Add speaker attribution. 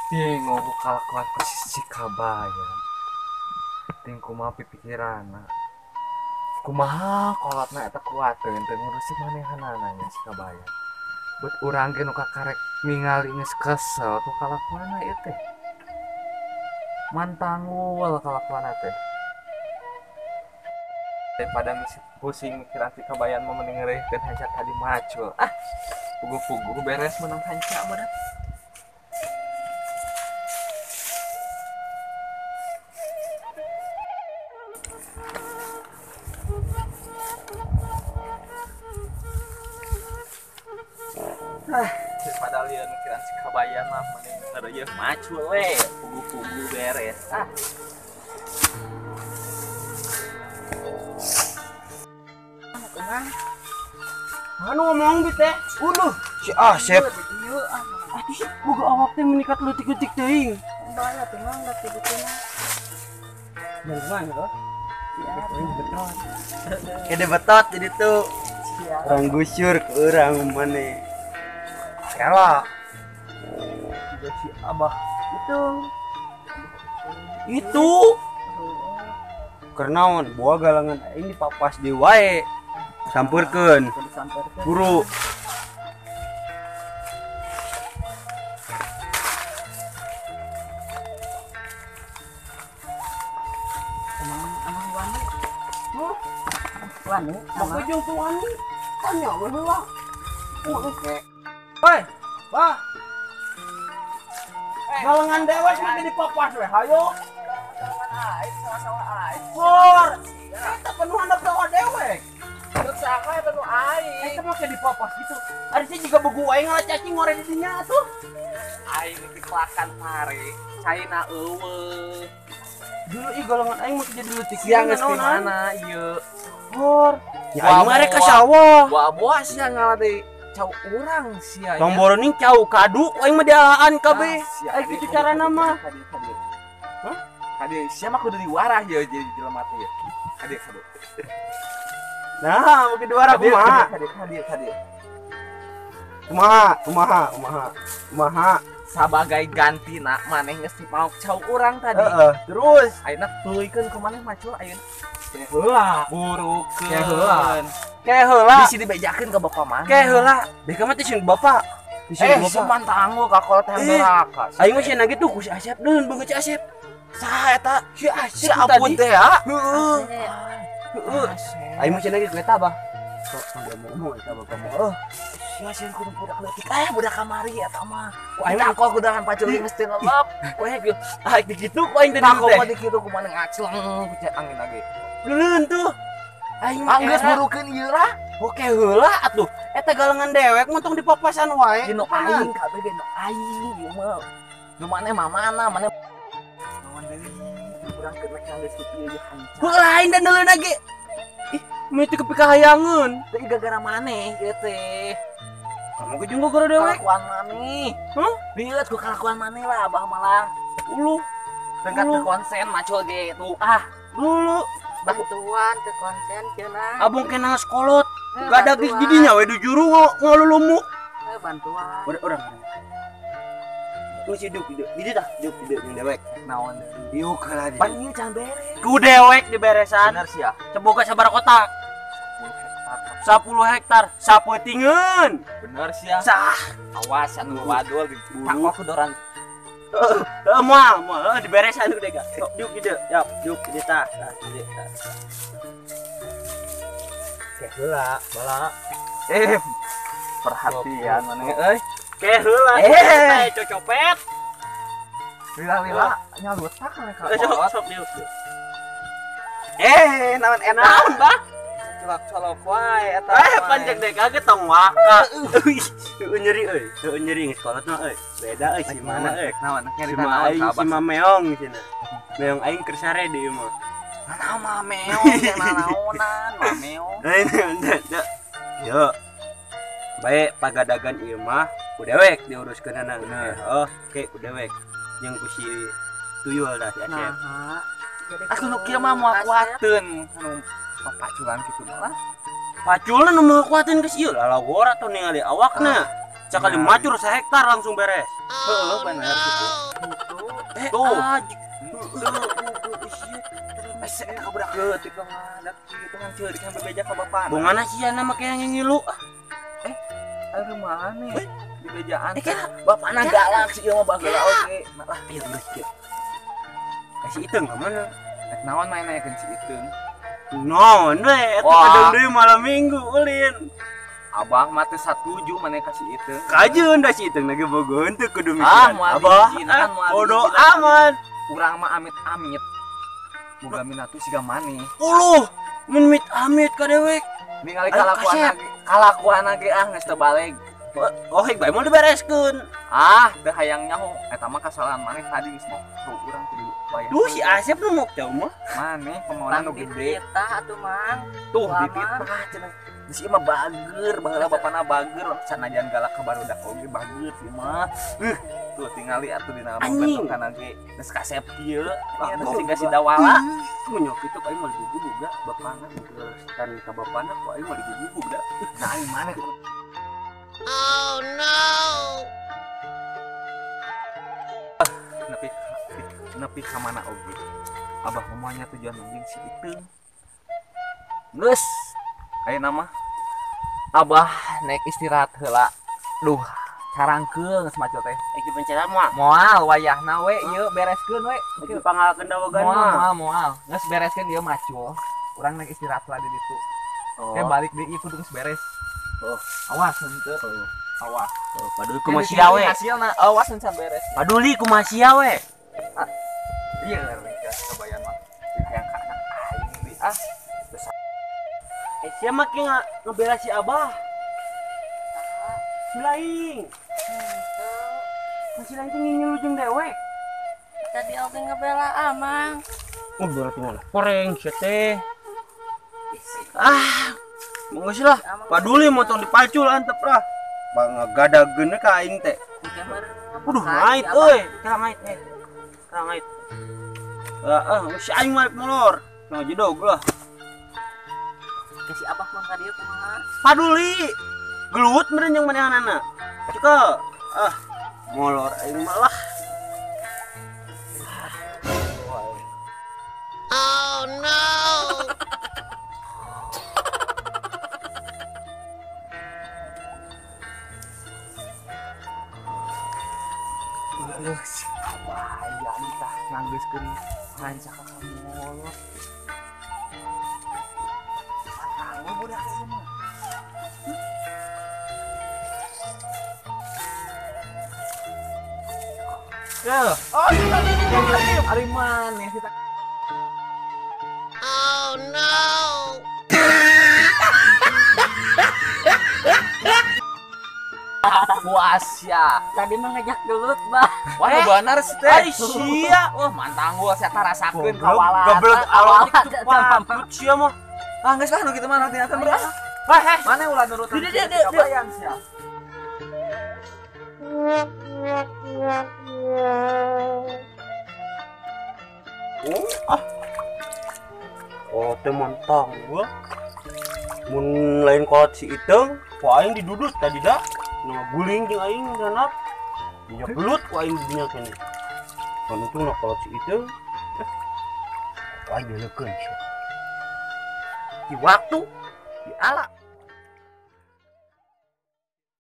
Speaker 1: Bingung ku kalakuan ku si Kabayan. Ting kumaha pipikiranna. Kumaha kolotna eta kuateun teu ngurusi manehanana nya si Kabayan. Buat urang ge nu kakarek ningali geus kesel ku kalakuanna ieu teh. Mantangul kalakuanna teh. Daripada misi pusing mikiran si Kabayan mah mending ngereuhkeun hanca tadi macul. Ah, puguh-puguh beres menang hanca mah dah. Ah, daripada lieur mikiran si Kabayan mah mending ngereuh macul we, puguh-puguh beres. Ah.
Speaker 2: Anu ngomong bi teh, uluh si Asep. Atuh si boga awak teh menikat leutik-leutik teuing.
Speaker 3: Bae atuh mah leutik-leutikna.
Speaker 2: Yang mana loh? Betot. Kede betot jadi tuh. Orang gusur ke orang mana? Kela. Juga si Abah itu. Itu. Karena buah galangan ini papas di wae. Sampurkeun. Buru.
Speaker 3: Emang wani. Huh? Wani,
Speaker 2: maka jeung tu wani. Tanya we heula. Oke. Hoi, Bah. Galangan dewek mah dipapas we, hayo.
Speaker 1: Galangan aing sama-sama aing.
Speaker 2: Hor. Eta penuh handap sawah dewek.
Speaker 1: Sama eta nu aing.
Speaker 2: Eta mah kayak dipapas gitu. Ari sih juga begu aing ngalah cacing ngore di dinya atuh.
Speaker 1: Aing ditiklakan pare, caina eueuh.
Speaker 2: Dulu ih golongan aing mah jadi leutik.
Speaker 1: Sia geus di mana ieu?
Speaker 2: Hor. Ya aing mah rek ka sawah.
Speaker 1: Buah-buah sia ngalah deui cau urang sia.
Speaker 2: Tong boroning cau kadu aing mah dialaan kabeh. Aing kitu carana mah.
Speaker 1: Kade. Hah? Kade sia mah kudu diwarah ieu jadi jelema teh ieu. Kade kade.
Speaker 2: Nah, mungkin dua orang kumaha.
Speaker 1: Kade.
Speaker 2: Kumaha.
Speaker 1: Sabagai gantina maneh geus dipaok cau urang tadi.
Speaker 2: Heeh, terus
Speaker 1: ayeuna tuluikeun ku maneh macul ayeuna.
Speaker 2: Heula,
Speaker 1: burukeun.
Speaker 2: Ke heula.
Speaker 1: Bisi dibejakeun ka bapak maneh.
Speaker 2: Ke heula. Beka mah teh sieun bapak.
Speaker 1: Eh, si tangguh ka kolot teh doraka.
Speaker 2: Aing mah sieun gitu ku si Asep deun beungeut si Asep.
Speaker 1: Saha eta?
Speaker 2: Si Asep
Speaker 1: si Abun teh ya.
Speaker 2: Heeh. Heeh. Aing mah cenah ge ku eta bah. Sok ngomong eta bapak mah. Heuh.
Speaker 1: Sia sieun kudu budak leutik aya budak kamari eta mah.
Speaker 2: Ku aing
Speaker 1: mah aku kudahan pacul mesti lelep.
Speaker 2: Ku aing ah dikitu ku aing teh
Speaker 1: teh. Aku mah dikitu ku maneh ngacleng ku angin lagi.
Speaker 2: Leuleun tuh. Aing mah
Speaker 1: geus burukeun ieu lah.
Speaker 2: Oke heula atuh. Eta galengan dewek mun tong dipapasan wae.
Speaker 1: Nu aing kabeh ge nu aing ieu mah. Nu maneh mah mana maneh naon deui urang keur rek geus kitu ieu hanca.
Speaker 2: Heuh lain dan leuleun ge. Ih, mah teu kepikahayangeun.
Speaker 1: Teu gara-gara maneh ieu teh.
Speaker 2: Kamu ge jeung gara dewek.
Speaker 1: Kalakuan maneh.
Speaker 2: Hah?
Speaker 1: Lihat ku kalakuan maneh lah abah malah.
Speaker 2: Uluh.
Speaker 1: Tengkat teu konsen macul ge tuh ah.
Speaker 2: Dulu
Speaker 3: bantuan teu konsen cenah.
Speaker 2: Abung kena sekolot. Gak ada geus di dinya we di juru ngalulumu.
Speaker 3: Bantuan.
Speaker 2: Urang. Geus hidup hidup. Di tah, hidup hidup jeung dewek.
Speaker 1: Naon
Speaker 2: deui? Diuk heula di.
Speaker 1: Pan ieu can beres.
Speaker 2: Ku dewek diberesan.
Speaker 1: Bener sia.
Speaker 2: Ceboga sabaraha kotak? 10 hektar, sapeutingeun.
Speaker 1: Bener sia.
Speaker 2: Sah.
Speaker 1: Awas anu wadul takok ku dorang.
Speaker 2: Heeh, moal, moal diberesan ku dega. Sok diuk dieu. Yap, diuk dieu tah, tah dieu tah. Ke heula, bala.
Speaker 1: Perhatian maneh euy.
Speaker 2: Ke heula, eh cocopet.
Speaker 1: Lila-lila nyalutak mereka.
Speaker 2: Sok sok diuk. Eh, naon enak. Naon, Bah?
Speaker 1: Colok wae eta.
Speaker 2: Eh, panjang deh kaget tong waka. Heueuh nyeri euy. Heueuh nyeri geus kolot mah euy. Beda euy si mana euy.
Speaker 1: Naon
Speaker 2: si aing si Meong cenah. Meong aing keur sare di ieu mah.
Speaker 1: Naon mah meong teh nanaonan mah meong.
Speaker 2: Yo. Bae pagadagan ieu mah ku dewek diuruskeunana. Heeh, ke ku dewek. Jeung ku si Tuyul dah si Asep.
Speaker 3: Naha.
Speaker 1: Aku nu kieu mah moal kuateun anu paculan kitu mah lah.
Speaker 2: Paculan nu moal kuateun geus ieu lalawor atuh ningali awakna. Sakali macur sehektar langsung beres.
Speaker 1: Heeh, bener gitu.
Speaker 2: Tuh.
Speaker 1: Ese eta kabudak leutik mah, kitu ngan ceurik yang bebeja ka bapana.
Speaker 2: Bongana sia nama kayak ngilu.
Speaker 1: Aduh mana? Dibejaan. Bapana galak sih ieu mah baheula oge. Lah
Speaker 2: ieu geus kieu. Si Iteung ka mana?
Speaker 1: Rek naon main nanyakeun si Iteung?
Speaker 2: Naon we eta kadang deui malam minggu ulin.
Speaker 1: Abah mah teu satuju maneh ka si Iteung.
Speaker 2: Kajeun da si Iteung lagi bogoheun teu kudu mikiran.
Speaker 1: Abah
Speaker 2: bodo amat.
Speaker 1: Urang mah amit-amit. Boga minatu siga maneh.
Speaker 2: Uluh, mun amit-amit ka dewek.
Speaker 1: Ningali kalakuan ge ah geus teu baleg.
Speaker 2: Oh, hek bae moal dibereskeun.
Speaker 1: Ah, teu hayang nyaho eta mah kasalahan maneh tadi geus mau urang teu bayar.
Speaker 2: Duh si Asep nu mok jauh mah.
Speaker 1: Maneh pemaona nu gede.
Speaker 3: Dititah atuh Mang.
Speaker 1: Tuh dititah cenah. Geus ieu mah bager, baheula bapana bager sanajan galak ka barudak oge bager sih mah. Tuh tingali atuh dina bentukan ge geus kasep kieu. Geus siga si dawala.
Speaker 2: Munyok kitu aing mah digugug da bapana geus tan ka bapana ku aing mah digugug da.
Speaker 1: Nah aing maneh.
Speaker 4: Oh no.
Speaker 1: Nepi ka mana oge. Abah mamanya tujuan anjing si Iteung. Geus, ayeuna mah Abah naik istirahat heula. Duh, carangkeung geus maco teh.
Speaker 2: Ek dipencetan moal.
Speaker 1: Moal wayahna we ieu bereskeun we.
Speaker 2: Ek dipangalkeun dawagan
Speaker 1: mah. Moal moal. Geus bereskeun ieu macul. Urang naik istirahat heula di ditu.
Speaker 2: Oh.
Speaker 1: Balik deui kudu geus beres.
Speaker 2: Oh,
Speaker 1: awas henteu. Oh. Awas.
Speaker 2: Oh, paduli kumaha sia we.
Speaker 1: Hasilna awas encan beres.
Speaker 2: Paduli kumaha sia we.
Speaker 1: Iya, kabayan mah. Hayang ka anak aing deui ah.
Speaker 2: Sia mah ke ngebela si Abah. Si laing. Si laing teh ngingilu jeung dewek.
Speaker 3: Tadi oge ngebela Amang.
Speaker 2: Ngebela teh mana? Koreng sia teh. Ah. Mangga sih lah, paduli motong dipacul antep lah. Bang ngagadageun ka aing teh. Aduh, ngait euy, kira ngait eh. Kira ngait. Heeh, si aing mah molor. Nah, jedog lah.
Speaker 3: Si Abah mah ka dieu kumaha?
Speaker 2: Paduli. Gelut meureun jeung manehanana. Cekal. Ah, molor aing mah lah.
Speaker 4: Oh no.
Speaker 1: Si kabayan tah nganggeuskeun rancak ka molor. Pantang budak ieu mah. Tuh. Oh, ari maneh kita.
Speaker 4: Oh no.
Speaker 1: Puas ya.
Speaker 3: Tadi mah ngajak gelut, Bah.
Speaker 1: Wah, bener sih teh.
Speaker 2: Ai sia.
Speaker 1: Wah, mantang gua sia tarasakeun kawalan.
Speaker 2: Goblok alot itu patut sia mah.
Speaker 1: Ah, geus lah nu kitu mah nanti akan bro.
Speaker 2: Heh,
Speaker 1: mana ulah nurut. Kabayan sia.
Speaker 2: Oh, ah. Oh, teh mantang gua. Mun lain kolot si Iteung, ku aing didudus tadi dah. Nah, guling jeung aing ganap. Dia gelut ku aing di dinya keneh. Panutung na kolot si Iteung. Ku aing dileukeun sia. Di waktu di ala.